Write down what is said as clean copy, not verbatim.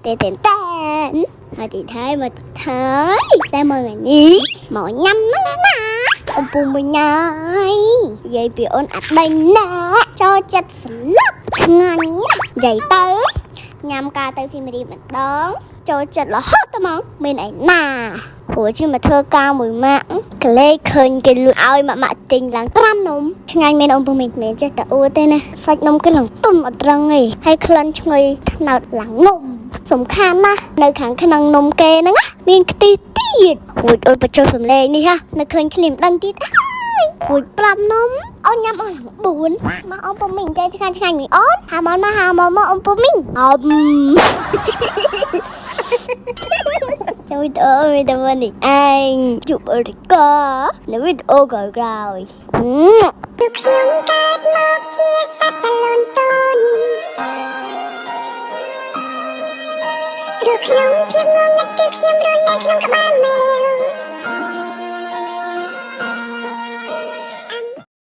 តែតែតែមកទីថៃមកទីថៃតែមកថ្ងៃនេះមកញ៉ាំហ្នឹងណាអំពូមួយញ៉ាយនិយាយពីអូនអត់ដេញណាចូលចិត្តស្លាប់ឆ្ងាញ់ណាស់និយាយទៅញ៉ាំការទៅសៀមរាបម្ដងចូលចិត្តរហូតទៅមកមានអីណាព្រោះជិះមកធ្វើការមួយម៉ាក់ក្លេកឃើញគេលក់ឲ្យម៉ាក់ម៉ាក់ទិញឡើង5នំឆ្ងាញ់មែនអូនពូមីមិនចេះតែអួតទេណាសាច់នំគេឡើងទុំអត់រឹងទេហើយក្លិនឈ្ងុយថ្នោតឡើងនំសំខាន់ណាស់នៅខាងក្នុងនំគេហ្នឹងណាមានខ្ទិះទៀតរួចអូនបញ្ចុះសំឡេងនេះហ่ะនៅឃើញឃ្លៀមដឹងទៀតហើយរួច5នំអូនញ៉ាំអស់ឡើង4មកអូនពូមីចេះឆ្ងាញ់ឆ្ងាញ់មីអូនហាមកមកហាមកមកអូនពូមីអម ចាំវីដេអូមានតែប៉ុណ្្នេះឯងជួបអរិកានៅវីដេអូក្រោយៗ គឺខ្ញុំកើតមកជាសត្វតលូនតូនព្រោះក្នុងភាពងងឹតគឺខ្ញុំរស់នៅក្នុងក្បាលមេ